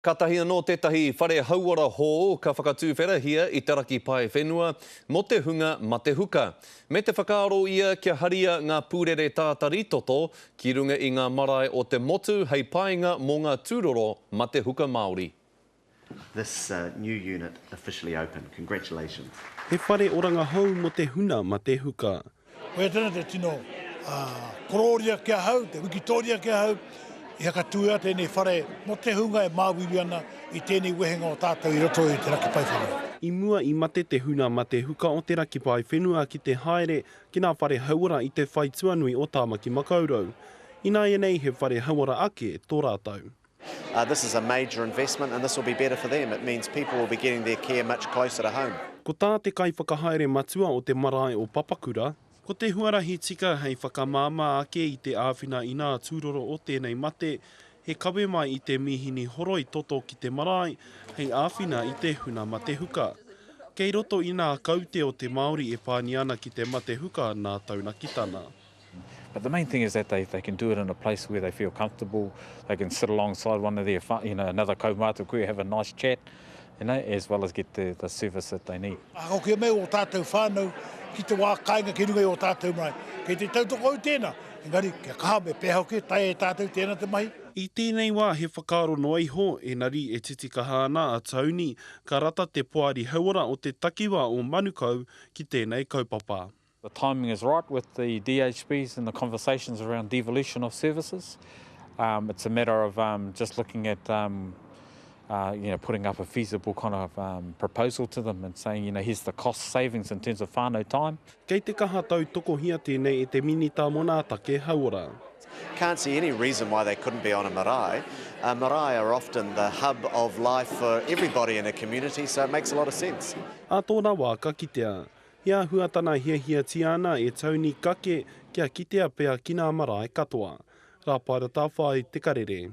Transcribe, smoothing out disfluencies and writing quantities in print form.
Katahi anō tētahi whare hauora hou ka whakatūwherahia i te raki paewhenua mō te hunga mate huka. Me te whakaaro ia kia haria ngā pūrere tātari toto ki runga i ngā marae o te motu hei painga mō ngā tūroro mate huka Māori. This new unit officially open. Congratulations. He whare oranga hou mo te huna mate huka. Koia tēnā te tino korōria ki ahau, te wikitōria ki ahau, i hakatūia tēnei whare mō te hunga e māuiui ana i tēnei wehenga o tātou i roto i te raki paewhenua. I mua i mate te huna mate huka o te raki paewhenua ki te haere ki nā whare hauora i te whaituanui o Tāmaki Makaurau. Ināianei he whare hauora ake tō rātou. This is a major investment and this will be better for them. It means people will be getting their care much closer to home. Ko tā te kaiwhakahaere matua o te marae o Papakura, Ko te huarahi tika hei whakamāmā ake i te āwhina inā tūroro o tēnei mate, he kawe mai i te mīhini horoi toto ki te marae hei āwhina i te huna mate huka. Kei roto i nā kaute o te Māori e pānia ana ki te mate huka nā taunakitana. But the main thing is that they, they can do it in a place where they feel comfortable, they can sit alongside one of their, you know, another kaumātua kuia, have a nice chat, you know, as well as get the, the service that they need. Ahakoa kia mea ō tātou whānau ki te wā kāinga ki runga i ō tātou marae, kei te tautoko au tēnā, engari kia kaha me pēhea hoki e taea e tātou tēnā te mahi. I tēnei wā he whakaaro noa iho, engari e titikaha ana a Tony, ka rata te Poari Hauora o te takiwā o Manukau ki tēnei kaupapa. The timing is right with the DHBs and the conversations around devolution of services. Um, it's a matter of um, just looking at um, uh, you know, putting up a feasible kind of um, proposal to them and saying, you know, here's the cost savings in terms of whānau time. Kei te kaha tautokohia tēnei e te Minita mō nā Take Hauora. Can't see any reason why they couldn't be on a marae. Uh, marae are often the hub of life for everybody in a community, so it makes a lot of sense. Ā tōna wā ka kitea. He āhuatana hiahiatia ana e Tony Kake kia kitea pea ki nā marae katoa. Rāpaera Tawhai, Te Karere.